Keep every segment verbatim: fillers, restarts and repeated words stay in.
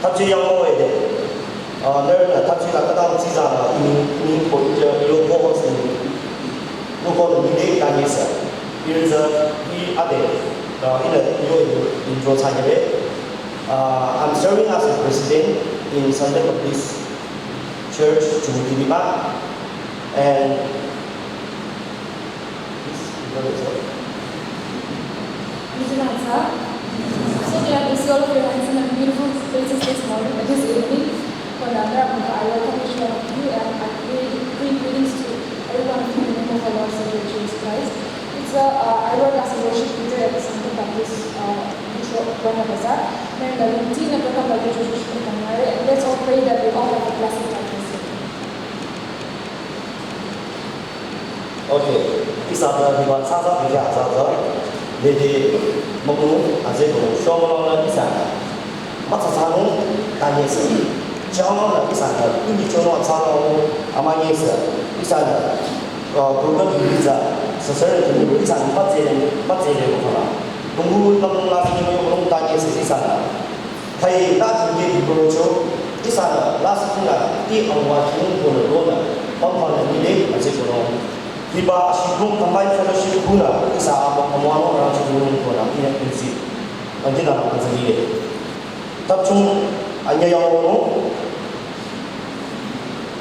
Thapchi yang mo ede. Ah, nührünü thapchi la khütang tsiza la ining, ining ko ite yo ko hos ni. Yo ko ni de ta ni sa. Irin za i ade. Ah, ina yo intro sa ni de. Ah, I'm serving as a president in Sunday Baptist Church Chumukedima. And Please, you can start. Thank you, Natsa. So glad to see all of your handsome and beautiful faces this morning, uh, this evening. For another, I welcome each one of you, and I bring, bring greetings to every one of you in the name of our Lord Savior Jesus Christ. It's a, uh, I work as a worship leader at the Central Baptist, uh, Youth Road, Rana Bazaar. Mary Lalung, Tina Baka Baka Church, and let's all pray that we all have a blessed time this evening. Okay, ihsa tsü hiba tsatsa bikya tsatsa, lede mokunu, aze kono, shomolong la ihsa. Matsa tsano, tanye se. Chao la ihsa na, kuni chono tsano, amanye se. Ihsa na, uh, program ni ihsa, sasar ni ihsa, matse, matse le kono. Tungu tamung la sini kono tanye se ihsa na. Thai ta jingke dipro cho, ihsa na last thing na ti angwa chung ko na ro na, pam pam na ni le, aze kono. Hiba shi kung combined fellowship kuna, ihsa ama amwa no ra chung ko na, ina kunsi. Anti na na kunsi ni le. Tap chung, anya yang no.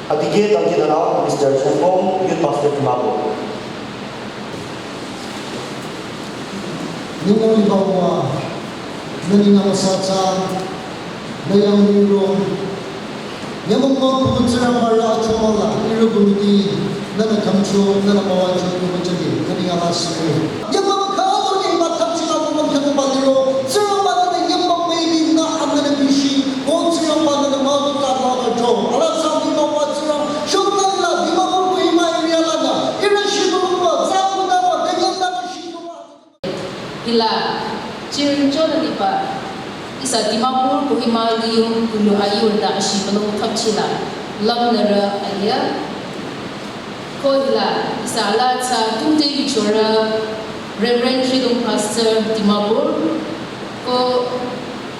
Adike tangki dana, Mister Shanpong, Youth Pastor Dimapur. Ningong bawa, nani nama sacha, nayang ningong. Nyamong mo kubu tsirang bara chomala, iru gumiti, nana kamcho, nana mawacho, kubu jadi, nani nama sukri. Nyamong kalu ni matap chila kubu kamu baliro, tsirang bara nyamong maybe na amna bishi, ko tsirang bara na malu la la jo. Ala sa ni mawa tsirang, shukla la, ni mawa ko ima area la na, ira shi kubu, za kubu, danyang na shi kubu. Hila, chirin chona liba, ihsa Dimapur Kohima liyung kunu ayur da ashi balong thapchila, lam nara aya. Ko hila, ihsa ala tsa tungte yuchora, Reverend Shidung Pastor Dimapur, ko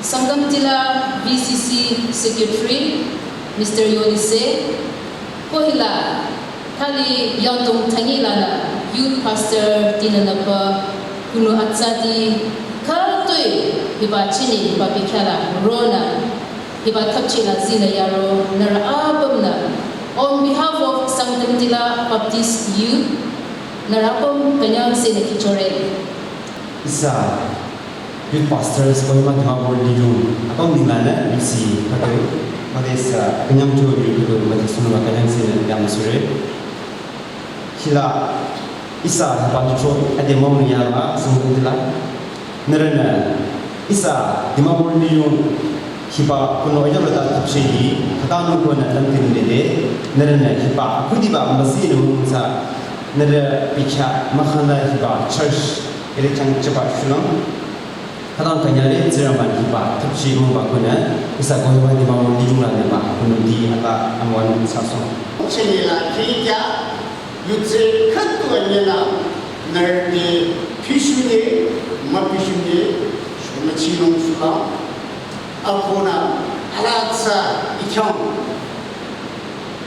Sangam Tila V C C Secretary, Mister Yonise, ko hila, thali yangdong tangi lana, Youth Pastor Tinanapa, kunu atsati, khatoi, hiba chini, hiba bikhala, rona, hiba thapchila zina yaro, nara apamna. On behalf of Sangam Tila Baptist Youth, nara apam kanyang sena kichore. Ihsa Youth Pastors Kohima Dimapur liyung, akong ninglana, isi, katu, mate sa, kanyang tu, yu katu, mate sunu, kanyang sina, yam sure. Hila, ihsa, hiba lucho, ade mong ya ba, sungkun tila. Nirana, ihsa, Dimapur liyung, hiba, kuno ayo lada tapshe hi, kata nu kuno tamtin dede, nirana, hiba, kudi ba, masi nu sa, nira, picha, mahana, hiba, church, ere chang, chapa, shulong. Khadang kanyare tsirangba hiba thapchi mongba kuna, ihsa Kohima Dimapur liyung la neba, kunuti ata amwan saso. Chenila kikya, yutse khatu anyela, nerde pishune, mapishune, shumachinung sula, akona, alatsa, ikyang.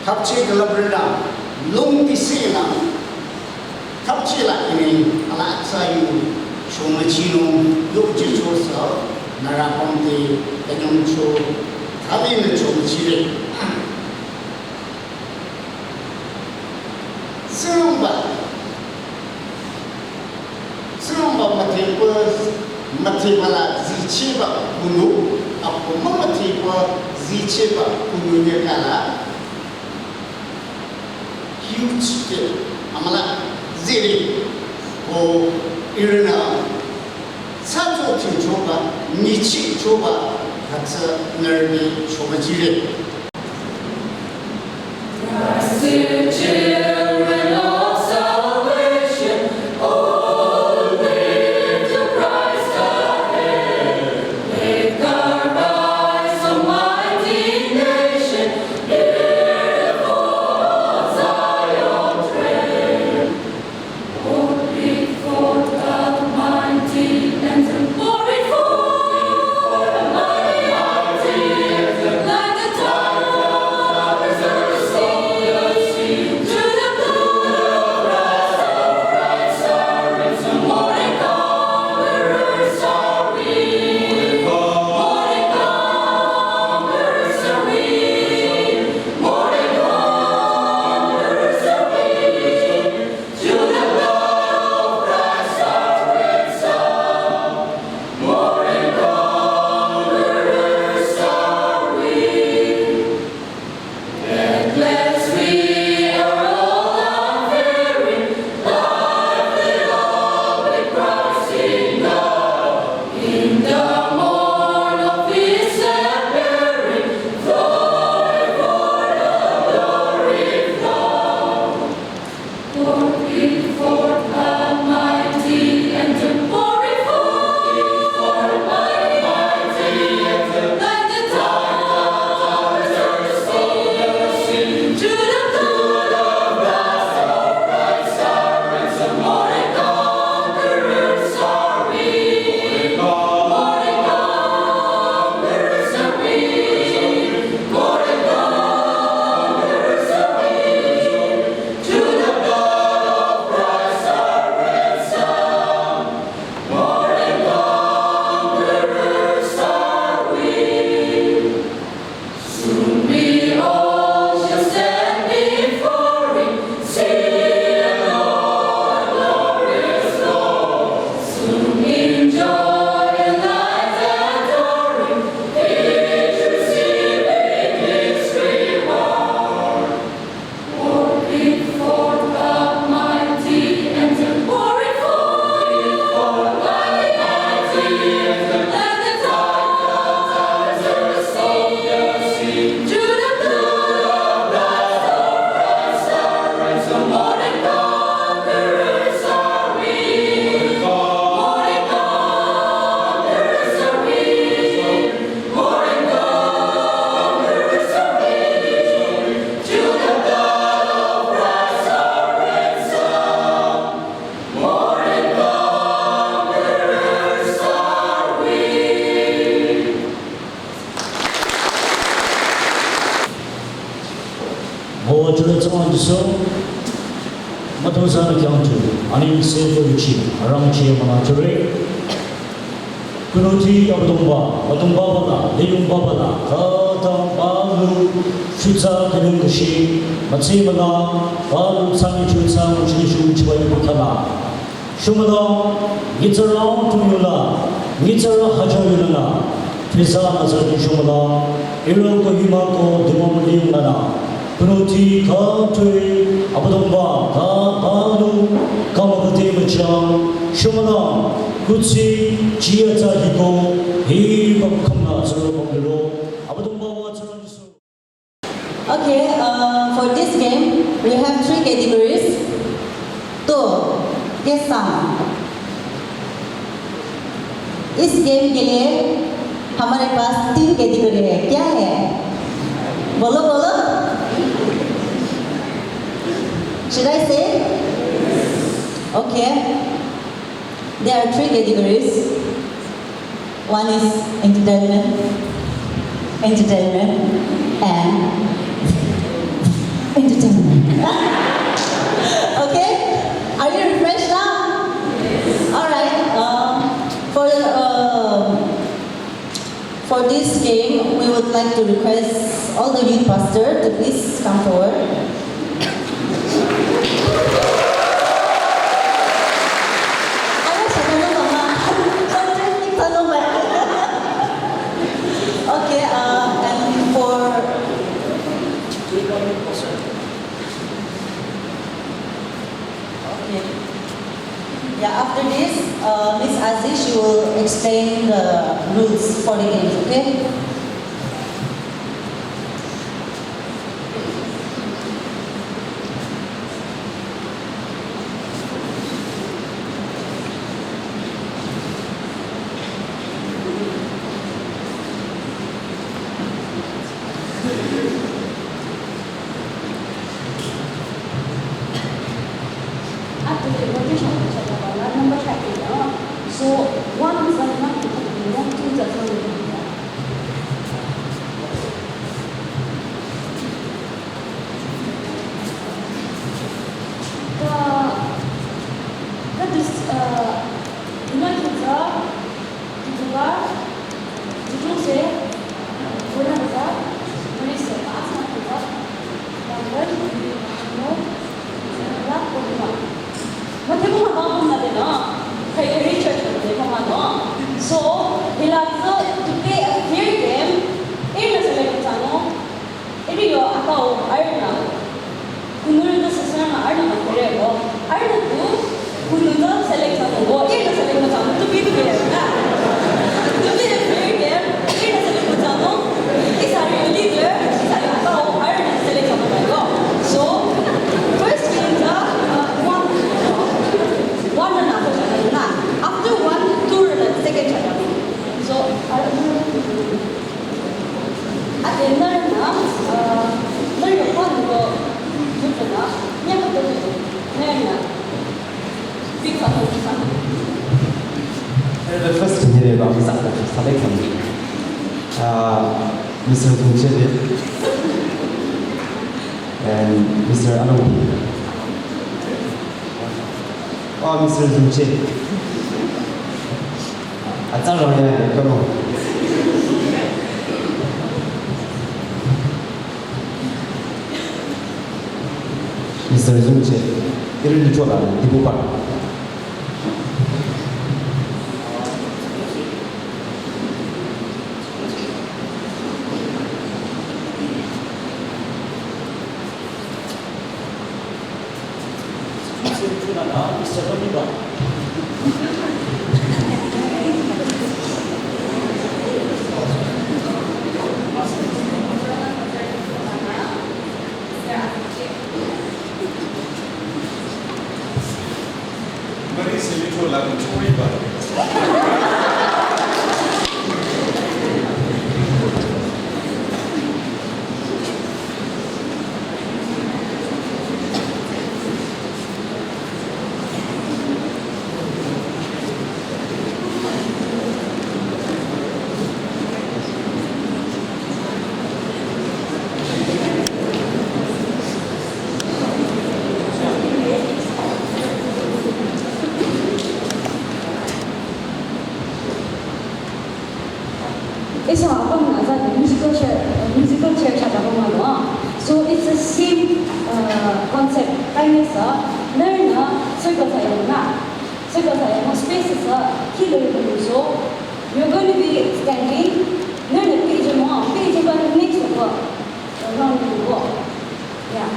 Thapchi kalabrina, lung tisina, thapchi la ini, ala tsa yu, shoma chino, yu jicho sa, nara pamte, kanyang cho, thali na cho chire. Sirumba, Sirumba mathepa, mathepa la zicheba kunu, apo ma mathepa zicheba kunu nyakala, huge ke, amala zere, ko irina, sato tin choba, nichi choba, katsa nerbi choba jire. Blessed children of salvation, all lift to Christ our Head. Make our rise a mighty nation, beautiful Zion train. Oh, before the mighty and gloriful, before the mighty, mighty Mo chule tsang Jisu, mütozah nü khyang chu, ani se ko yuchi, arang che mana chure. Kunuti Abüdongba, Abüdongba bala, liyungba bala, khütang palu, shutsa kanyang kashi, mütsi mana, palu tsang chutsa, muchini shu chibai bukhala. Shomülang, nyitsarü tungyula, nyitsarü hajar yulala, pisa nazar ni shomülang, ihrü Kohima ko dimam liyungla na, kunuti khütoi, Abüdongba, kha palu, khamübüte müchang, shomülang, kutsi, chia tsa hiko, hi bam khamna tsaro bam liro, Abüdongba wa tsaro niso. Okay, uh, for this game, we have three categories. तो, ये साम। इस गेम के लिए हमारे पास तीन कैटेगरी है। क्या है? बोलो, बोलो। Should I say? Okay. There are three categories. One is entertainment, entertainment, and entertainment. Okay? Are you refreshed now? All right. Um, for um, for this game, we would like to request all the youth pastor to please come forward. Okay, uh, and for Okay. Yeah, after this, uh, Miss Aziz, she will explain the rules for the games, okay? Actually, rotation of the number five, uh, so one is not to be wrong, two is not to be wrong. The, that is, uh, you know, it's a Tutuba, tutuse, wena baza, wena se, asma baza, bangal, no, la, Kohima. Mate mo ma mo na de na, kai kai church de ko ma no. So, hila so to play a fair game, in the select channel, Iri yo akao arüh nü, kunurü nü sasana arüh nü kore ko, arüh nü tu, kunurü nü select thsanung ko, iri nü select thsanung, to be fair, na? To be a fair game, iri nü select thsanung, isa arüh leader, isa arüh akao arüh nü select thsanung ko. So, first game ta, uh, one, one nü nü ko thsanung na. After one, two nü second thsanung. So, arüh nü Ate nührünü, uh, nührü khüdu mütsünü, nyakha tu, nührünü, big fan of the fan. The first nührü ba, Mister Alex. Uh, Mister Zungcheri and Mister Anu. Oh, Mister Zungcheri. Atsarü ya, come on. Mister Zungcheri, iri ni chola, Dibu Park. Ihsa apümnü tsü musical chair, musical chair chah daba mah-o. So it's the same, uh, concept. Kainü sü, nührünü circle thsa yonü, circle thsa yonü, space sü kilo yonü so, you're going to be standing. Nührünü page mo, page ba next to go. Around you go. Yeah.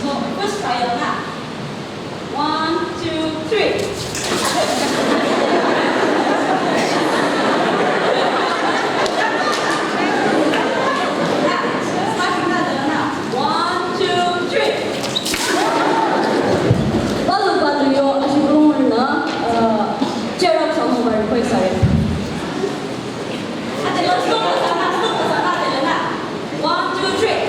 So, first trial na. One, two, three. One, two, three. Balu balu yo, ashi kumur na, uh, cheer up song mo request are. One, two, three.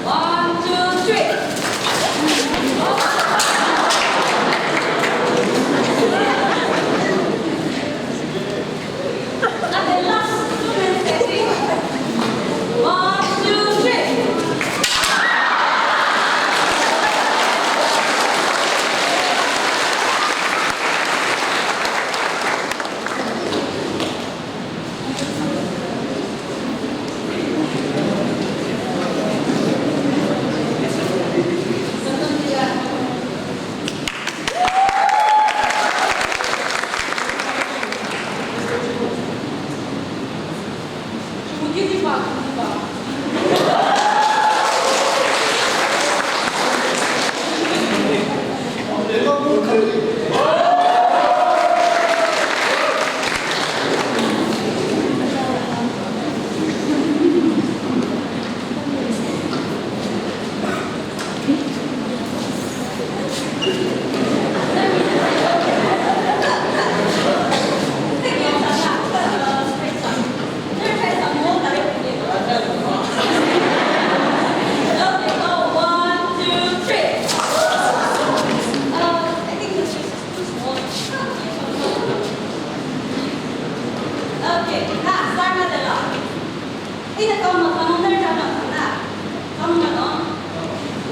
One, two, three. One, two, three.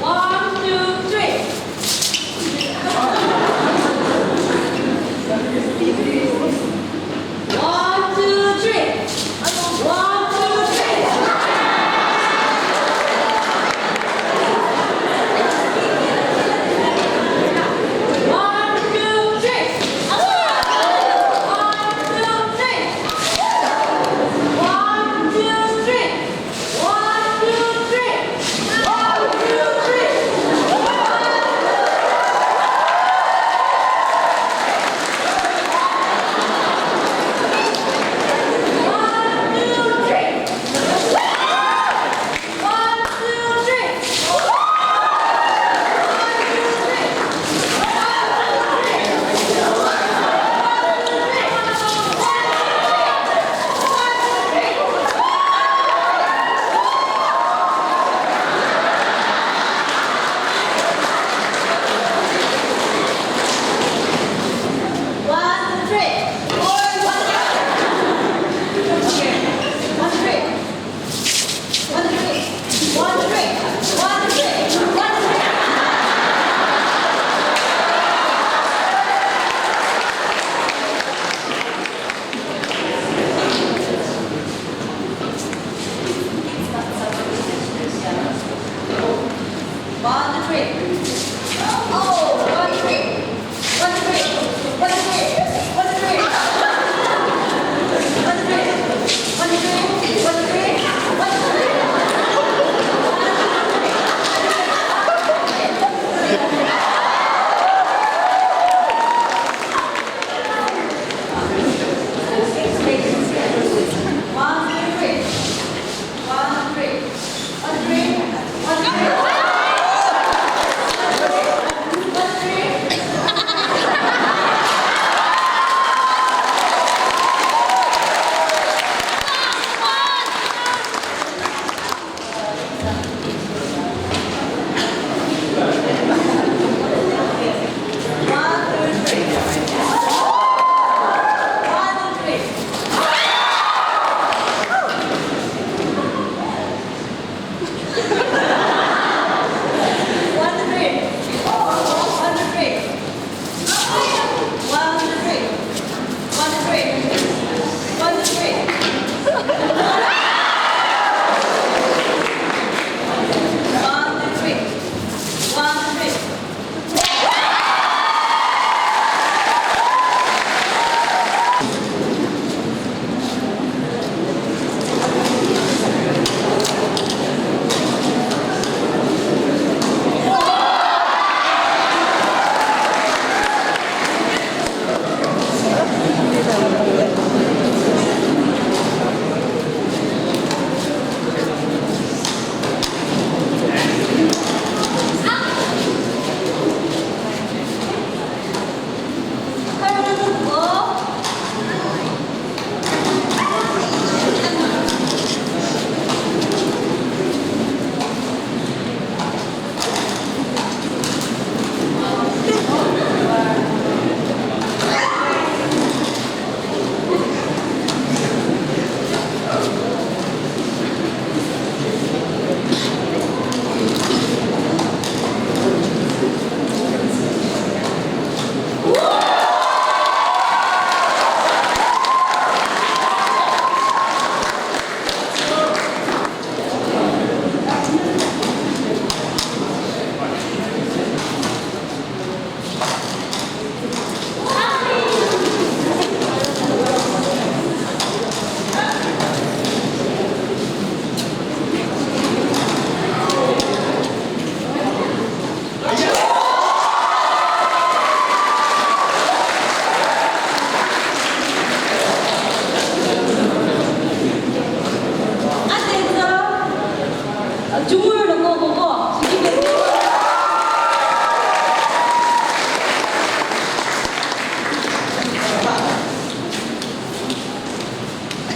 One, two, three.